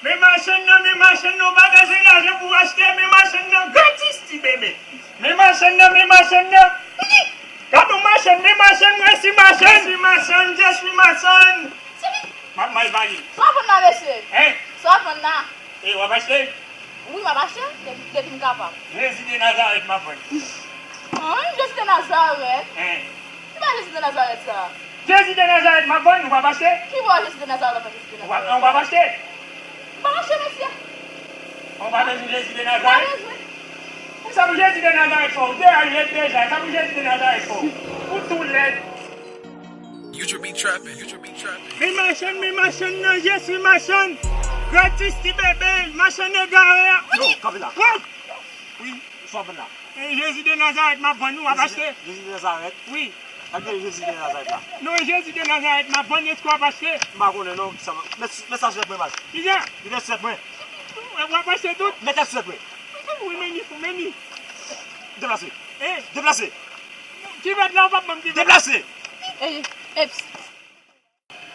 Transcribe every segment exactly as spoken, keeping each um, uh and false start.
Men machann nan, men machann nan, ou pa bezwen lajan pou w achte, men machann nan gratis, ti bebe. Men machann nan, men machann nan. Gade yon machann, men machann, resi machann. Resi machann, je suis machann. M ap mal pale. Sa w ap vann la, mesye? Hein? Sa w ap vann la? E, w ap achte? Wi, m ap achte, depi, depi m kapab. Jezi de Nazarèt m ap vann. Hein? Jezi de Nazarèt? Hein? Ki bagay Jezi de Nazarèt sa? Jezi de Nazarèt m ap vann, ou p ap achte? Ki bò Jezi de Nazarèt ap vann Jezi de Ou p ap, Nazarèt? Ou p ap achte? M p ap achte, mesye. Ou pa bezwen Jezi de M pa Nazarèt? Bezwen. Sa pou Jezi de Nazarèt fè w? De a ret deja, sa pou Jezi de Nazarèt fè w? Ou tou lèd. Future be trapping. Future be trapping. Men machann, men machann nan, je suis machann. Gratis ti bebe, machann egare a. Yo, kanpe la. Wouy! Wi, sa w ap vann la? E Jezi de Nazarèt m ap vann, ou ap achte? Jezi de Nazarèt? Wi. Gade Jezi de Nazarèt la. Non, e Jezi de Nazarèt m ap vann, èske w ap achte? M pa konnen non, kisa m ap, men, men sa sou tèt mwen, baz. Kisa? Li te sou tèt mwen. W ap achte tout? Met tèt sou tèt mwen. Wi, men ni fou, men ni. Deplase. E? Deplase. Ti bèt la, ou p ap ban m ti bèt. Deplase. E, eps.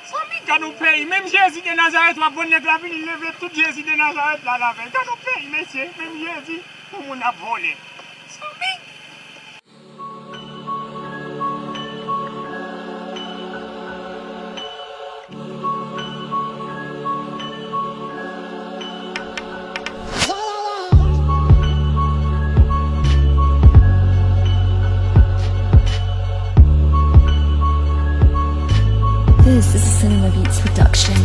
Sanmi, gad yon peyi, menm Jezi de Nazarèt w ap vann, nèg la vini leve tout Jezi de Nazarèt la lavèy. Gad yon peyi, mesye, menm Jezi, yon moun ap vòlè. Sanmi. This is a Cinema Beats production.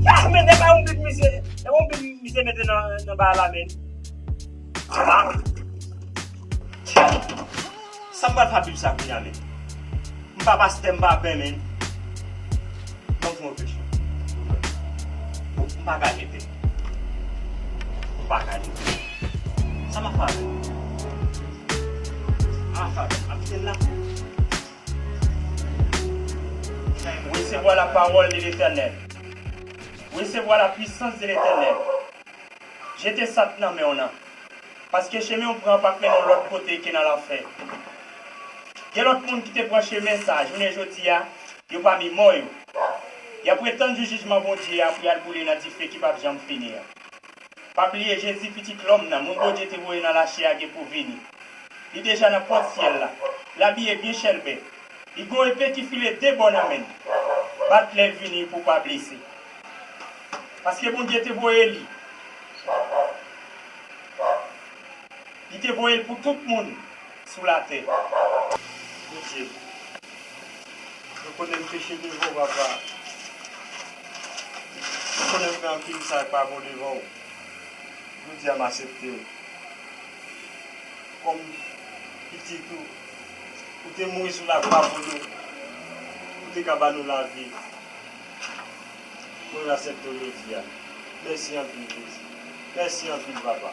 Ah, men e pa yon bib misye, e yon bib misye mete nan, nan ba la, men. Ah! Sa m pral fè ak bib sa kounye a, men? M pa pastè, m pa pè, men. Ban m fè yon refleksyon. M pa ka jete. M pa ka jete. Sa m ap fè avè l? Sa m ap fè avè l? M ap kite l la? Resevwa la parole de l'Éternel. Resevwa la puissance de l'Éternel. Jete sa k nan men w nan. Paske chemen w pran p ap mennen w lòt kote ke nan lanfè. Gen lòt moun ki te pran chemen sa a, jounen jodi a, yo pami mò yo. Y ap ret tann jou jijman Bondye a pou y al boule nan dife ki p ap janm fini an. Pa bliye, Jezi, Pitit lòm nan, moun Bondye te voye nan lachè a, gen pou vini. Li deja nan pòt syèl la. L abiye byen chèlbè. Li gen yon epe ki file de bò nan men l. Bat lè l vini pou w pa blese. Paske Bondye te voye li. Li te voye l pou tout moun sou latè. Bondye, mwen konnen m peche devan w, papa. Mwen konnen m fè anpil sa k pa bon devan w. Jodi a, m aksepte w kòm pitit ou. Ou te mouri sou lakwa pou nou. Ou te ka ba nou lavi. Mwen aksepte w jodi a. Mèsi anpil, Jezi. Mèsi anpil, papa.